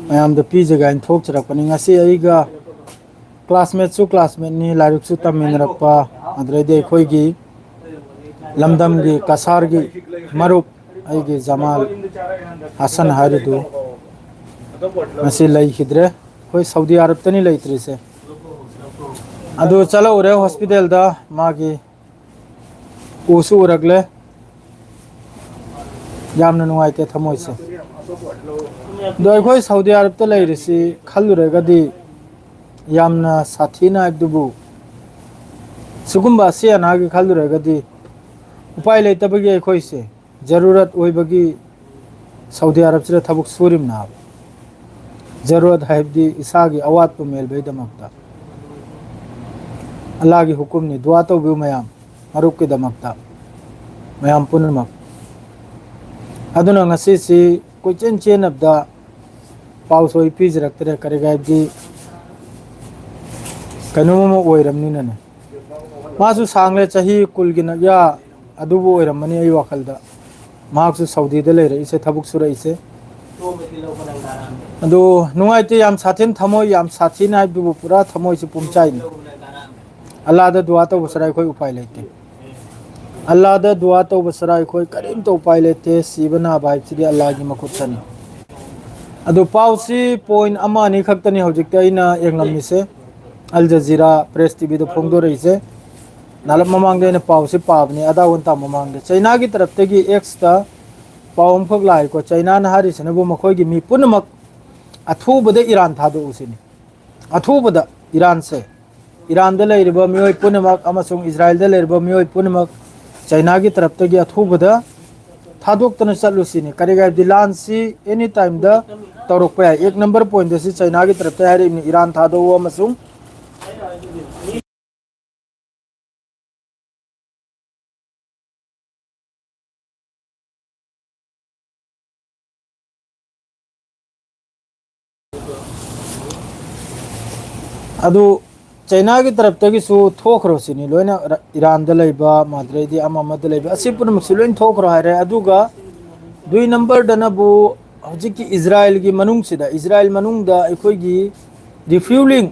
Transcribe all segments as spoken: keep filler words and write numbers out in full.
ꯃꯌꯥꯝꯗ ꯄꯤꯖꯒꯦ ꯍꯥꯏꯅ ꯊꯣꯛꯆꯔꯛꯄꯅꯤ꯫ ꯉꯁꯤ ꯑꯩꯒ ꯀ꯭ꯂꯥꯁꯃꯦꯠꯁꯨ ꯀ꯭ꯂꯥꯁꯃꯦꯠꯅꯤ, ꯂꯥꯏꯔꯤꯛꯁꯨ ꯇꯝꯃꯤꯟꯅꯔꯛꯄ, ꯑꯗꯨꯗꯩꯗꯤ ꯑꯩꯈꯣꯏꯒꯤ ꯂꯝꯗꯝꯒꯤ ꯀꯁꯥꯔꯒꯤ ꯃꯔꯨꯞ ꯑꯩꯒꯤ ꯖꯃꯥꯜ ꯍꯥꯁꯟ ꯍꯥꯏꯔꯤꯗꯨ ꯉꯁꯤ ꯂꯩꯈꯤꯗ꯭ꯔꯦ꯫ ꯑꯩꯈꯣꯏ ꯁꯥꯎꯗꯤ ꯑꯔꯕꯇꯅꯤ ꯂꯩꯇ꯭ꯔꯤꯁꯦ꯫ ꯑꯗꯨ ꯆꯠꯂꯛꯎꯔꯦ ꯍꯣꯁꯄꯤꯇꯥꯜꯗ, ꯃꯥꯒꯤ ꯎꯁꯨ ꯎꯔꯛꯂꯦ꯫ ꯌꯥꯝꯅ ꯅꯨꯡꯉꯥꯏꯇꯦ ꯊꯃꯣꯏꯁꯦ꯫ ꯑꯗꯣ ꯑꯩꯈꯣꯏ ꯁꯥꯎꯗꯤ ꯑꯔꯕꯇ ꯂꯩꯔꯤꯁꯤ ꯈꯜꯂꯨꯔꯒꯗꯤ ꯌꯥꯝꯅ ꯁꯥꯊꯤꯅ ꯍꯥꯏꯕꯗꯨꯕꯨ, ꯁꯤꯒꯨꯝꯕ ꯑꯁꯤ ꯑꯅꯥꯒꯤ ꯈꯜꯂꯨꯔꯒꯗꯤ ꯎꯄꯥꯏ ꯂꯩꯇꯕꯒꯤ ꯑꯩꯈꯣꯏꯁꯦ ꯖꯔꯨꯔꯠ ꯑꯣꯏꯕꯒꯤ ꯁꯥꯎꯗꯤ ꯑꯔꯕꯁꯤꯗ ꯊꯕꯛ ꯁꯨꯔꯤꯕꯅꯦꯕ꯫ ꯖꯔꯨꯔꯠ ꯍꯥꯏꯕꯗꯤ ꯏꯁꯥꯒꯤ ꯑꯋꯥꯠꯄ ꯃꯦꯜꯕꯒꯤꯗꯃꯛꯇ꯫ ꯑꯜꯂꯥꯒꯤ ꯍꯨꯀꯨꯝꯅꯤ, ꯗꯨꯋꯥ ꯇꯧꯕꯤꯌꯨ ꯃꯌꯥꯝ, ꯃꯔꯨꯞꯀꯤꯗꯃꯛꯇ, ꯃꯌꯥꯝ ꯄꯨꯝꯅꯃꯛ꯫ ꯑꯗꯨꯅ ꯉꯁꯤꯁꯤ ꯀꯣꯏꯆꯦꯟ ꯆꯦꯟꯅꯕꯗ ꯄꯥꯎ ꯁꯣꯏ ꯄꯤꯖꯔꯛꯇ꯭ꯔꯦ, ꯀꯔꯤꯒꯤ ꯍꯥꯏꯕꯗꯤ ꯀꯩꯅꯣꯝ ꯑꯃ ꯑꯣꯏꯔꯝꯅꯤꯅꯅꯦ꯫ ꯃꯥꯁꯨ ꯁꯥꯡꯂꯦ, ꯆꯍꯤ ꯀꯨꯟꯒꯤ ꯅꯛꯌꯥ ꯑꯗꯨꯕꯨ ꯑꯣꯏꯔꯝꯃꯅꯤ ꯑꯩ ꯋꯥꯈꯜꯗ꯫ ꯃꯍꯥꯛꯁꯨ ꯁꯥꯎꯗꯤꯗ ꯂꯩꯔꯛꯏꯁꯦ, ꯊꯕꯛ ꯁꯨꯔꯛꯏꯁꯦ꯫ ꯑꯗꯨ ꯅꯨꯡꯉꯥꯏꯇꯦ, ꯌꯥꯝ ꯁꯥꯊꯤꯅ ꯊꯃꯣꯏ, ꯌꯥꯝ ꯁꯥꯊꯤꯅ ꯍꯥꯏꯕꯗꯨꯕꯨ ꯄꯨꯔꯥ ꯊꯃꯣꯏꯁꯤ ꯄꯨꯝꯆꯥꯏꯅꯤ꯫ ꯑꯜꯂꯥꯗ ꯗꯨꯋꯥ ꯇꯧꯕ ꯁꯔꯥ ꯑꯩꯈꯣꯏ ꯎꯄꯥꯏ ꯂꯩꯇꯦ꯫ ꯑꯜꯂꯥꯗ ꯗꯨꯋꯥ ꯇꯧꯕ ꯁꯔꯥ ꯑꯩꯈꯣꯏ ꯀꯔꯤꯝꯇ ꯎꯄꯥꯏ ꯂꯩꯇꯦ꯫ ꯁꯤꯕ ꯅꯥꯕ ꯍꯥꯏꯕꯁꯤꯗꯤ ꯑꯜꯂꯥꯒꯤ ꯃꯈꯨꯠꯇꯅꯤ꯫ ꯑꯗꯨ ꯄꯥꯎꯁꯤ ꯄꯣꯏꯟ ꯑꯃ ꯑꯅꯤ ꯈꯛꯇꯅꯤ ꯍꯧꯖꯤꯛꯇ ꯑꯩꯅ ꯌꯦꯡꯂꯝꯃꯤꯁꯦ, ꯑꯜ ꯖꯖꯤꯔꯥ ꯄ꯭ꯔꯦꯁ ꯇꯤꯚꯤꯗ ꯐꯣꯡꯗꯣꯔꯛꯏꯁꯦ꯫ ꯅꯥꯂꯞ ꯃꯃꯥꯡꯗ ꯑꯩꯅ ꯄꯥꯎꯁꯤ ꯄꯥꯕꯅꯤ, ꯑꯗꯥ ꯋꯟꯇꯥ ꯃꯃꯥꯡꯗ꯫ ꯆꯩꯅꯥꯒꯤ ꯇꯔꯞꯇꯒꯤ ꯑꯦꯛꯁꯇ ꯄꯥꯎ ꯑꯃꯈꯛ ꯂꯥꯛꯏꯀꯣ, ꯆꯩꯅꯥꯅ ꯍꯥꯏꯔꯤꯁꯤꯅꯕꯨ ꯃꯈꯣꯏꯒꯤ ꯃꯤ ꯄꯨꯝꯅꯃꯛ ꯑꯊꯨꯕꯗ ꯏꯔꯥꯟ ꯊꯥꯗꯣꯛꯎ ꯁꯤꯅꯤ꯫ ꯑꯊꯨꯕꯗ ꯏꯔꯥꯟꯁꯦ, ꯏꯔꯥꯟꯗ ꯂꯩꯔꯤꯕ ꯃꯤꯑꯣꯏ ꯄꯨꯝꯅꯃꯛ ꯑꯃꯁꯨꯡ ꯏꯖꯔꯥꯏꯜꯗ ꯂꯩꯔꯤꯕ ꯃꯤꯑꯣꯏ ꯄꯨꯝꯅꯃꯛ ꯆꯩꯅꯥꯒꯤ ꯇꯔꯞꯇꯒꯤ ꯑꯊꯨꯕꯗ ꯊꯥꯗꯣꯛꯇꯅ ꯆꯠꯂꯨ ꯁꯤꯅꯤ꯫ ꯀꯔꯤꯒꯤ ꯍꯥꯏꯕꯗꯤ ꯂꯥꯟꯁꯤ ꯑꯦꯅꯤ ꯇꯥꯏꯝꯗ ꯇꯧꯔꯛꯄ ꯌꯥꯏ꯫ ꯑꯦꯛ ꯅꯝꯕꯔ ꯄꯣꯏꯟꯗ ꯁꯤ ꯆꯩꯅꯥꯒꯤ ꯇꯔꯞꯇ ꯍꯥꯏꯔꯛꯏꯕꯅꯤ, ꯏꯔꯥꯟ ꯊꯥꯗꯣꯛꯎ ꯑꯃꯁꯨꯡ ꯑꯗꯨ ꯆꯩꯅꯥꯒꯤ ꯇꯔꯞꯇꯒꯤꯁꯨ ꯊꯣꯛꯈ꯭ꯔꯣ ꯁꯤꯅꯤ, ꯂꯣꯏꯅ ꯏꯔꯥꯟꯗ ꯂꯩꯕ, ꯃꯗꯨꯗꯩꯗꯤ ꯑꯃ ꯑꯃꯗ ꯂꯩꯕ, ꯑꯁꯤ ꯄꯨꯝꯅꯃꯛꯁꯤ ꯂꯣꯏꯅ ꯊꯣꯛꯈ꯭ꯔꯣ ꯍꯥꯏꯔꯦ꯫ ꯑꯗꯨꯒ ꯗꯨꯏ ꯅꯝꯕꯔꯗꯅꯕꯨ ꯍꯧꯖꯤꯛꯀꯤ ꯏꯖꯔꯥꯏꯜꯒꯤ ꯃꯅꯨꯡꯁꯤꯗ, ꯏꯖꯔꯥꯏꯜ ꯃꯅꯨꯡꯗ ꯑꯩꯈꯣꯏꯒꯤ refuelling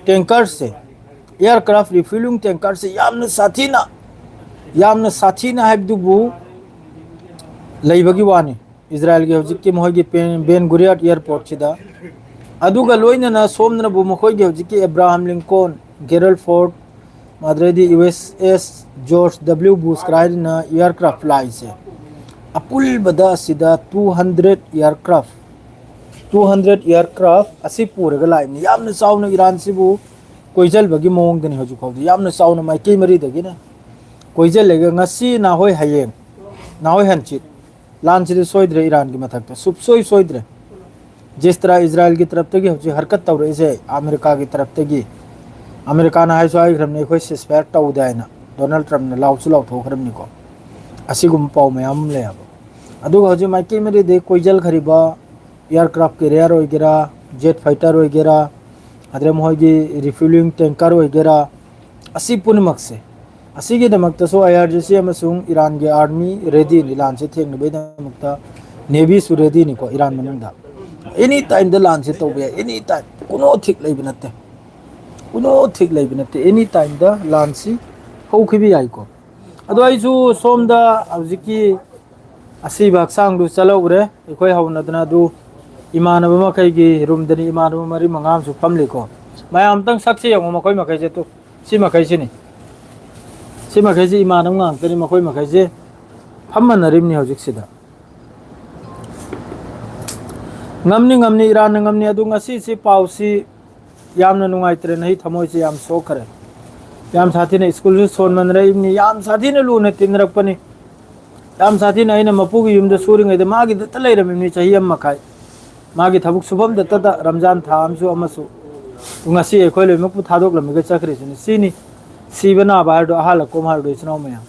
tankerꯁꯦ, aircraft refuelling tankerꯁꯦ ꯌꯥꯝꯅ ꯁꯥꯊꯤꯅ, ꯌꯥꯝꯅ ꯁꯥꯊꯤꯅ ꯍꯥꯏꯕꯗꯨꯕꯨ ꯂꯩꯕꯒꯤ ꯋꯥꯅꯤ꯫ ꯏꯖꯔꯥꯏꯜꯒꯤ ꯍꯧꯖꯤꯛꯀꯤ ꯃꯈꯣꯏꯒꯤ ꯄꯦꯟ-, ꯕꯦꯟ ꯒꯨꯔꯤꯌꯥꯠ airportꯁꯤꯗ꯫ ꯑꯗꯨꯒ ꯂꯣꯏꯅꯅ ꯁꯣꯝꯗꯅꯕꯨ ꯃꯈꯣꯏꯒꯤ ꯍꯧꯖꯤꯛꯀꯤ ꯑꯦꯕ꯭ꯔꯥꯍꯥꯝ ꯂꯤꯡꯀꯣꯟ, ꯒꯦꯔꯜ ꯐꯣꯔꯗ, ꯑꯗꯩꯗꯤ ꯌꯨ ꯑꯦꯁ ꯑꯦꯁ ꯖꯣꯔꯖ ꯗꯕ꯭ꯂꯤꯎ ꯕꯨꯁ ꯀꯥꯏꯅ aircraft ꯂꯥꯛꯏꯁꯦ꯫ ꯑꯄꯨꯟꯕꯗ ꯑꯁꯤꯗ two hundred aircraft, two hundred aircraft ꯑꯁꯤ ꯄꯨꯔꯒ ꯂꯥꯛꯏꯕꯅꯤ꯫ ꯌꯥꯝꯅ ꯆꯥꯎꯅ ꯏꯔꯥꯟꯁꯤꯕꯨ ꯀꯣꯏꯖꯜꯕꯒꯤ ꯃꯑꯣꯡꯗꯅꯤ ꯍꯧꯖꯤꯛ ꯐꯥꯎꯗ꯫ ꯌꯥꯝꯅ ꯆꯥꯎꯅ ꯃꯥꯏꯀꯩ ꯃꯔꯤꯗꯒꯤꯅ ꯀꯣꯏꯖꯜꯂꯒ ꯉꯁꯤ ꯅꯍꯣꯏ ꯍꯌꯦꯡ, ꯅꯍꯣꯏ ꯍꯟꯆꯤꯠ ꯂꯥꯟꯁꯤꯗꯤ ꯁꯣꯏꯗ꯭ꯔꯦ ꯏꯔꯥꯟꯒꯤ ꯃꯊꯛꯇ, ꯁꯨꯞꯁꯣꯏ ꯁꯣꯏꯗ꯭ꯔꯦ꯫ ꯖꯤꯁ ꯇꯔꯥ ꯏꯖꯔꯥꯏꯜꯒꯤ ꯇꯔꯞꯇꯒꯤ ꯍꯧꯖꯤꯛ ꯍꯔꯀꯠ ꯇꯧꯔꯛꯏꯁꯦ, ꯑꯃꯦꯔꯤꯀꯥꯒꯤ ꯇꯔꯞꯇꯒꯤ꯫ ꯑꯃꯦꯔꯤꯀꯥꯅ ꯍꯥꯏꯁꯨ ꯍꯥꯏꯈ꯭ꯔꯕꯅꯤ, "ꯑꯩꯈꯣꯏ ceasefire ꯇꯧꯗꯦ" ꯍꯥꯏꯅ ꯗꯣꯅꯥꯜꯗ ꯇ꯭ꯔꯝꯞꯅ ꯂꯥꯎꯁꯨ ꯂꯥꯎꯊꯣꯛꯈ꯭ꯔꯕꯅꯤꯀꯣ꯫ ꯑꯁꯤꯒꯨꯝꯕ ꯄꯥꯎ ꯃꯌꯥꯝ ꯑꯃ ꯂꯩꯌꯦꯕ꯫ ꯑꯗꯨꯒ ꯍꯧꯖꯤꯛ ꯃꯥꯏꯀꯩ ꯃꯔꯤꯗꯒꯤ ꯀꯣꯏꯖꯜꯈ꯭ꯔꯤꯕ aircraft carrier ꯑꯣꯏꯒꯦꯔꯥ, jet fighter ꯑꯣꯏꯒꯦꯔꯥ, ꯑꯗꯩ ꯃꯈꯣꯏꯒꯤ refuelling tanker ꯑꯣꯏꯒꯦꯔꯥ, ꯑꯁꯤ ꯄꯨꯝꯅꯃꯛꯁꯦ, ꯑꯁꯤꯒꯤꯗꯃꯛꯇꯁꯨ ꯑꯥꯏ ꯑꯥꯔ ꯖꯤ ꯁꯤ ꯑꯃꯁꯨꯡ ꯏꯔꯥꯟꯒꯤ army readyꯅꯤ ꯂꯥꯟꯁꯦ ꯊꯦꯡꯅꯕꯒꯤꯗꯃꯛꯇ꯫ Navyꯁꯨ readyꯅꯤꯀꯣ ꯏꯔꯥꯟ ꯃꯅꯨꯡꯗ꯫ Any timeꯗ ꯂꯥꯟꯁꯦ ꯇꯧꯕ ꯌꯥꯏ, any time, ꯀꯨꯅꯣ ꯊꯤꯛ ꯂꯩꯕ ꯅꯠꯇꯦ, ꯀꯨꯅꯣ ꯊꯤꯛ ꯂꯩꯕ ꯅꯠꯇꯦ, any timeꯗ ꯂꯥꯟꯁꯤ ꯍꯧꯈꯤꯕ ꯌꯥꯏꯀꯣ꯫ ꯑꯗꯣ ꯑꯩꯁꯨ ꯁꯣꯝꯗ ꯍꯧꯖꯤꯛꯀꯤ ꯑꯁꯤꯕ ꯍꯛꯆꯥꯡꯗꯨ ꯆꯠꯍꯧꯈ꯭ꯔꯦ꯫ ꯑꯩꯈꯣꯏ ꯍꯧꯅꯗꯅ ꯑꯗꯨ ꯏꯃꯥꯟꯅꯕ ꯃꯈꯩꯒꯤ roomꯗꯅꯤ, ꯏꯃꯥꯟꯅꯕ ꯃꯔꯤ ꯃꯉꯥ ꯑꯃꯁꯨ ꯐꯝꯂꯤꯀꯣ꯫ ꯃꯌꯥꯝ ꯑꯝꯇꯪ ꯁꯛꯁꯦ ꯌꯦꯡꯉꯣ, ꯃꯈꯣꯏ ꯃꯈꯩꯁꯦ ꯇꯨ꯫ ꯁꯤ ꯃꯈꯩꯁꯤꯅꯤ꯫ ꯁꯤ ꯃꯈꯩꯁꯤ ꯏꯃꯥꯟꯅꯕ ꯉꯥꯛꯇꯅꯤ, ꯃꯈꯣꯏ ꯃꯈꯩꯁꯦ ꯐꯝꯃꯟꯅꯔꯤꯕꯅꯤ ꯍꯧꯖꯤꯛꯁꯤꯗ꯫ ꯉꯝꯅꯤ, ꯉꯝꯅꯤ, ꯏꯔꯥꯟꯅ ꯉꯝꯅꯤ꯫ ꯑꯗꯨ ꯉꯁꯤꯁꯤ ꯄꯥꯎꯁꯤ ꯌꯥꯝꯅ ꯅꯨꯡꯉꯥꯏꯇ꯭ꯔꯦ, ꯅꯍꯤ ꯊꯃꯣꯏꯁꯦ ꯌꯥꯝ ꯁꯣꯛꯈ꯭ꯔꯦ꯫ ꯌꯥꯝ ꯁꯥꯊꯤꯅ ꯁ꯭ꯀꯨꯜꯁꯨ ꯁꯣꯟꯃꯟꯅꯔꯛꯏꯕꯅꯤ, ꯌꯥꯝ ꯁꯥꯊꯤꯅ ꯂꯨꯅ ꯇꯤꯟꯅꯔꯛꯄꯅꯤ꯫ ꯌꯥꯝ ꯁꯥꯊꯤꯅ ꯑꯩꯅ ꯃꯄꯨꯒꯤ ꯌꯨꯝꯗ ꯁꯨꯔꯤꯉꯩꯗ ꯃꯥꯒꯤꯗꯇ ꯂꯩꯔꯝꯃꯤꯕꯅꯤ ꯆꯍꯤ ꯑꯃ ꯃꯈꯥꯏ꯫ ꯃꯥꯒꯤ ꯊꯕꯛ ꯁꯨꯐꯝꯗꯇꯗ ꯔꯝꯖꯥꯟ ꯊꯥ ꯑꯃꯁꯨ ꯑꯃꯁꯨ ꯉꯁꯤ ꯑꯩꯈꯣꯏ ꯂꯣꯏꯅꯃꯛꯄꯨ ꯊꯥꯗꯣꯛꯂꯝꯃꯒ ꯆꯠꯈ꯭ꯔꯤꯁꯤꯅꯤ꯫ ꯁꯤꯅꯤ ꯁꯤꯕ ꯅꯥꯕ ꯍꯥꯏꯕꯗꯣ, ꯑꯍꯜ ꯑꯀꯣꯝ ꯍꯥꯏꯕꯗꯣ, ꯏꯆꯤꯟ ꯏꯅꯥꯎ ꯃꯌꯥꯝ꯫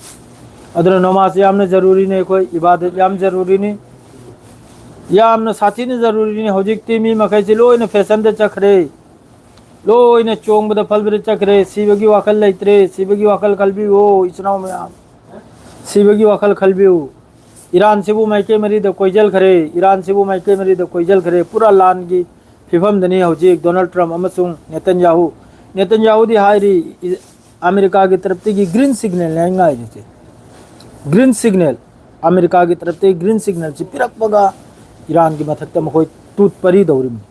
ꯑꯗꯨꯅ ꯅꯃꯥꯖ ꯌꯥꯝꯅ ꯖꯔꯨꯔꯤꯅꯤ, ꯑꯩꯈꯣꯏ ꯏꯕꯥꯗꯠ ꯌꯥꯝ ꯖꯔꯨꯔꯤꯅꯤ, ꯌꯥꯝꯅ ꯁꯥꯊꯤꯅ ꯖꯔꯨꯔꯤꯅꯤ꯫ ꯍꯧꯖꯤꯛꯇꯤ ꯃꯤ ꯃꯈꯩꯁꯤ ꯂꯣꯏꯅ fashionꯗ ꯆꯠꯈ꯭ꯔꯦ, ꯂꯣꯏꯅ ꯆꯣꯡꯕꯗ ꯐꯜꯕꯗ ꯆꯠꯈ꯭ꯔꯦ꯫ ꯁꯤꯕꯒꯤ ꯋꯥꯈꯜ ꯂꯩꯇ꯭ꯔꯦ, ꯁꯤꯕꯒꯤ ꯋꯥꯈꯜ ꯈꯜꯕꯤꯌꯨ ꯏꯆꯤꯟ ꯏꯅꯥꯎ ꯃꯌꯥꯝ, ꯁꯤꯕꯒꯤ ꯋꯥꯈꯜ ꯈꯜꯕꯤꯌꯨ꯫ ꯏꯔꯥꯟꯁꯤꯕꯨ ꯃꯥꯏꯀꯩ ꯃꯔꯤꯗ ꯀꯣꯏꯁꯤꯟꯈ꯭ꯔꯦ, ꯏꯔꯥꯟꯁꯤꯕꯨ ꯃꯥꯏꯀꯩ ꯃꯔꯤꯗ ꯀꯣꯏꯁꯤꯟꯈ꯭ꯔꯦ꯫ ꯄꯨꯔꯥ ꯂꯥꯟꯒꯤ ꯐꯤꯕꯝꯗꯅꯤ ꯍꯧꯖꯤꯛ ꯗꯣꯅꯥꯜꯗ ꯇ꯭ꯔꯝꯞ ꯑꯃꯁꯨꯡ ꯅꯦꯇꯟꯌꯥꯍꯨ꯫ ꯅꯦꯇꯟꯌꯥꯍꯨꯗꯤ ꯍꯥꯏꯔꯤ, ꯏ-, ꯑꯃꯦꯔꯤꯀꯥꯒꯤ ꯇꯔꯞꯇꯒꯤ green signal ꯅꯦ ꯑꯩ ꯉꯥꯏꯔꯤꯁꯦ꯫ Green signal, ꯑꯃꯦꯔꯤꯀꯥꯒꯤ ꯇꯔꯞꯇꯒꯤ green signal ꯁꯤ ꯄꯤꯔꯛꯄꯒ ꯏꯔꯥꯟꯒꯤ ꯃꯊꯛꯇ ꯃꯈꯣꯏ ꯇꯨꯠ ꯄꯔꯤꯗꯧꯔꯤꯕꯅꯤ꯫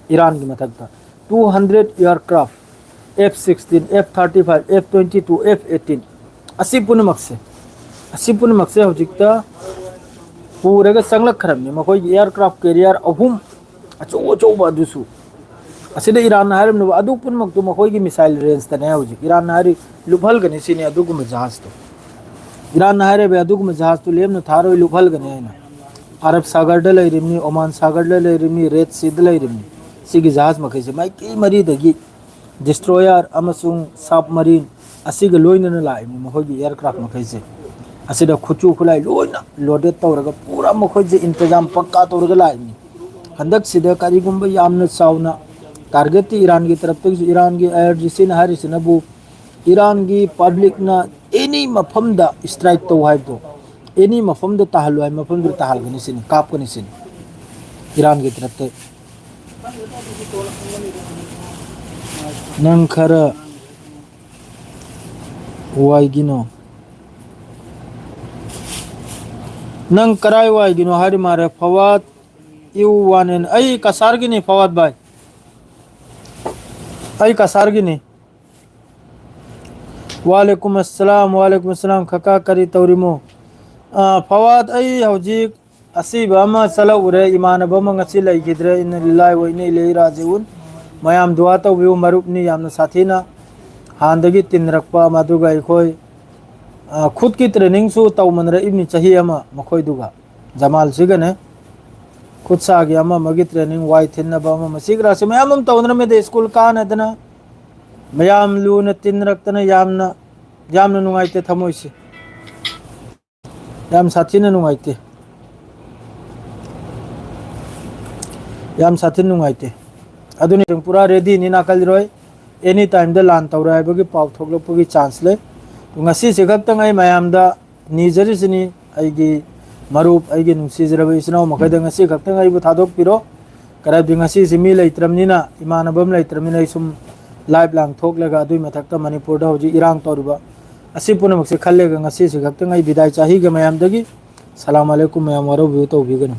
ꯏꯔꯥꯟꯒꯤ ꯃꯊꯛꯇ two hundred aircraft, F sixteen, F thirty five, F twenty two, F eighteen, ꯑꯁꯤ ꯄꯨꯝꯅꯃꯛꯁꯦ, ꯑꯁꯤ ꯄꯨꯝꯅꯃꯛꯁꯦ ꯍꯧꯖꯤꯛꯇ ꯄꯨꯔꯒ ꯆꯪꯂꯛꯈ꯭ꯔꯕꯅꯤ꯫ ꯃꯈꯣꯏꯒꯤ aircraft carrier ꯑꯍꯨꯝ ꯑꯆꯧ ꯑꯆꯧꯕ ꯑꯗꯨꯁꯨ꯫ ꯑꯁꯤꯗ ꯏꯔꯥꯟꯅ ꯍꯥꯏꯔꯝꯂꯤꯕ ꯑꯗꯨ ꯄꯨꯝꯅꯃꯛꯇꯨ ꯃꯈꯣꯏꯒꯤ missile range ꯇꯅꯦ ꯍꯧꯖꯤꯛ꯫ ꯏꯔꯥꯟꯅ ꯍꯥꯏꯔꯤ ꯂꯨꯞꯍꯜꯒꯅꯤ ꯁꯤꯅꯤ ꯑꯗꯨꯒꯨꯝꯕ ꯖꯍꯥꯖꯇꯣ꯫ ꯏꯔꯥꯟꯅ ꯍꯥꯏꯔꯤꯕ ꯑꯗꯨꯒꯨꯝꯕ ꯖꯍꯥꯖꯇꯨ ꯂꯦꯝꯅ ꯊꯥꯔꯣꯏ, ꯂꯨꯞꯍꯜꯒꯅꯤ ꯍꯥꯏꯅ꯫ ꯑꯔꯕ ꯁꯥꯒꯔꯗ ꯂꯩꯔꯤꯕꯅꯤ, ꯑꯣꯃꯥꯟ ꯁꯥꯒꯔꯗ ꯂꯩꯔꯤꯕꯅꯤ, ꯔꯦꯗ ꯁꯤꯗ ꯂꯩꯔꯤꯕꯅꯤ꯫ ꯁꯤꯒꯤ ꯖꯍꯥꯖ ꯃꯈꯩꯁꯦ ꯃꯥꯏꯀꯩ ꯃꯔꯤꯗꯒꯤ destroyer ꯑꯃꯁꯨꯡ submarine ꯑꯁꯤꯒ ꯂꯣꯏꯅꯅ ꯂꯥꯛꯏꯕꯅꯤ꯫ ꯃꯈꯣꯏꯒꯤ aircraft ꯃꯈꯩꯁꯦ ꯑꯁꯤꯗ ꯈꯨꯠꯁꯨ ꯈꯨꯠꯂꯥꯏ ꯂꯣꯏꯅ loaded ꯇꯧꯔꯒ ꯄꯨꯔꯥ ꯃꯈꯣꯏꯁꯦ ꯏꯟꯇꯖꯥꯝ ꯄꯛꯀꯥ ꯇꯧꯔꯒ ꯂꯥꯛꯏꯕꯅꯤ꯫ ꯍꯟꯗꯛꯁꯤꯗ ꯀꯔꯤꯒꯨꯝꯕ ꯌꯥꯝꯅ ꯆꯥꯎꯅ target ꯇꯤ ꯏꯔꯥꯟꯒꯤ ꯇꯔꯞꯇꯒꯤꯁꯨ, ꯏꯔꯥꯟꯒꯤ IRGC ꯅ ꯍꯥꯏꯔꯤꯁꯤꯅꯕꯨ ꯏꯔꯥꯟꯒꯤ public ꯅ any ꯃꯐꯝꯗ strike ꯇꯧ ꯍꯥꯏꯕꯗꯣ, any ꯃꯐꯝꯗ ꯇꯥꯍꯜꯂꯨ ꯍꯥꯏꯕ ꯃꯐꯝꯗꯨꯗ ꯇꯥꯍꯜꯒꯅꯤ ꯁꯤꯅꯤ, ꯀꯥꯞꯀꯅꯤ ꯁꯤꯅꯤ ꯏꯔꯥꯟꯒꯤ ꯇꯔꯞꯇ꯫ ꯅꯪ ꯈꯔ ꯋꯥꯏꯒꯤꯅꯣ? ꯅꯪ ꯀꯔꯥꯏ ꯋꯥꯏꯒꯤꯅꯣ ꯍꯥꯏꯔꯤ ꯃꯥꯔꯦ? ꯐꯋꯥꯗ, you one and, ꯑꯩ ꯀꯁꯥꯔꯒꯤꯅꯤ ꯐꯋꯥꯗ ꯚꯥꯏ, ꯑꯩ ꯀꯁꯥꯔꯒꯤꯅꯤ꯫ ꯋꯥꯂꯦꯀꯨꯝ ꯑꯁꯂꯥꯝ, ꯋꯥꯂꯦꯀꯨꯝ ꯑꯁꯂꯥꯝ꯫ ꯀꯀꯥ ꯀꯔꯤ ꯇꯧꯔꯤꯃꯣ? ꯑꯥ, ꯐꯋꯥꯗ, ꯑꯩ ꯍꯧꯖꯤꯛ ꯑꯁꯤꯕ ꯑꯃ ꯆꯠꯂꯛꯎꯔꯦ, ꯏꯃꯥꯟꯅꯕ ꯑꯃ ꯉꯁꯤ ꯂꯩꯈꯤꯗ꯭ꯔꯦ, ꯏꯟꯅ ꯂꯤꯜꯂꯥꯍꯤ ꯋꯥ ꯏꯟꯅ ꯏꯂꯩꯍꯤ ꯔꯥꯖꯤꯎꯟ꯫ ꯃꯌꯥꯝ ꯗꯨꯋꯥ ꯇꯧꯕꯤꯌꯨ, ꯃꯔꯨꯞꯅꯤ ꯌꯥꯝꯅ ꯁꯥꯊꯤꯅ ꯍꯥꯟꯅꯗꯒꯤ ꯇꯤꯟꯅꯔꯛꯄ, ꯃꯗꯨꯒ ꯑꯩꯈꯣꯏ, ꯑ, ꯈꯨꯠꯀꯤ training ꯁꯨ ꯇꯧꯃꯤꯟꯅꯔꯛꯏꯕꯅꯤ ꯆꯍꯤ ꯑꯃ ꯃꯈꯣꯏꯗꯨꯒ, ꯖꯃꯥꯜꯁꯤꯒꯅꯦ꯫ ꯈꯨꯠ ꯁꯥꯒꯤ ꯑꯃ ꯑꯃꯒꯤ training, ꯋꯥꯏ ꯊꯤꯟꯅꯕ ꯑꯃ ꯑꯃ, ꯁꯤꯒ꯭ꯔꯥꯁꯤ ꯃꯌꯥꯝ ꯑꯃ ꯇꯧꯅꯔꯝꯃꯤꯗ, ꯁ꯭ꯀꯨꯜ ꯀꯥꯅꯗꯅ ꯃꯌꯥꯝ ꯂꯨꯅ ꯇꯤꯟꯅꯔꯛꯇꯅ ꯌꯥꯝꯅ, ꯌꯥꯝꯅ ꯅꯨꯡꯉꯥꯏꯇꯦ ꯊꯃꯣꯏꯁꯦ꯫ ꯌꯥꯝ ꯁꯥꯊꯤꯅ ꯅꯨꯡꯉꯥꯏꯇꯦ꯫ ꯌꯥꯝ ꯁꯥꯊꯤꯅ ꯅꯨꯡꯉꯥꯏꯇꯦ꯫ ꯑꯗꯨꯅꯤ ꯄꯨꯔꯥ ready ꯅꯤ ꯅꯥꯀꯜꯂꯤꯔꯣꯏ꯫ Any time ꯗ ꯂꯥꯟ ꯇꯧꯔꯦ ꯍꯥꯏꯕꯒꯤ ꯄꯥꯎ ꯊꯣꯛꯂꯛꯄꯒꯤ chance ꯂꯩ꯫ ꯉꯁꯤꯁꯦ ꯈꯛꯇꯪ ꯑꯩ ꯃꯌꯥꯝꯗ ꯅꯤꯖꯔꯤꯁꯤꯅꯤ, ꯑꯩꯒꯤ ꯃꯔꯨꯞ, ꯑꯩꯒꯤ ꯅꯨꯡꯁꯤꯖꯔꯕ ꯏꯆꯤꯟ ꯏꯅꯥꯎ ꯃꯈꯩꯗ ꯉꯁꯤ ꯈꯛꯇꯪ ꯑꯩꯕꯨ ꯊꯥꯗꯣꯛꯄꯤꯔꯣ꯫ ꯀꯔꯥꯏꯗꯤ ꯉꯁꯤꯁꯤ ꯃꯤ ꯂꯩꯇ꯭ꯔꯕꯅꯤꯅ, ꯏꯃꯥꯟꯅꯕ ꯑꯃ ꯂꯩꯇ꯭ꯔꯕꯅꯤꯅ, ꯑꯩ ꯁꯨꯝ ꯂꯥꯏꯚ ꯂꯥꯡꯊꯣꯛꯂꯒ, ꯑꯗꯨꯏ ꯃꯊꯛꯇ ꯃꯅꯤꯄꯨꯔꯗ ꯍꯧꯖꯤꯛ ꯏꯔꯥꯡ ꯇꯧꯔꯤꯕ ꯑꯁꯤ ꯄꯨꯝꯅꯃꯛꯁꯦ ꯈꯜꯂꯒ ꯉꯁꯤꯁꯤ ꯈꯛꯇꯪ ꯑꯩ ꯕꯤꯗꯥꯏ ꯆꯥꯍꯤꯒ ꯃꯌꯥꯝꯗꯒꯤ꯫ ꯁꯂꯥꯝ ꯑꯂꯩꯀꯨꯝ ꯃꯌꯥꯝ, ꯋꯥꯔꯧꯕꯤꯕ ꯇꯧꯕꯤꯒꯅꯨ꯫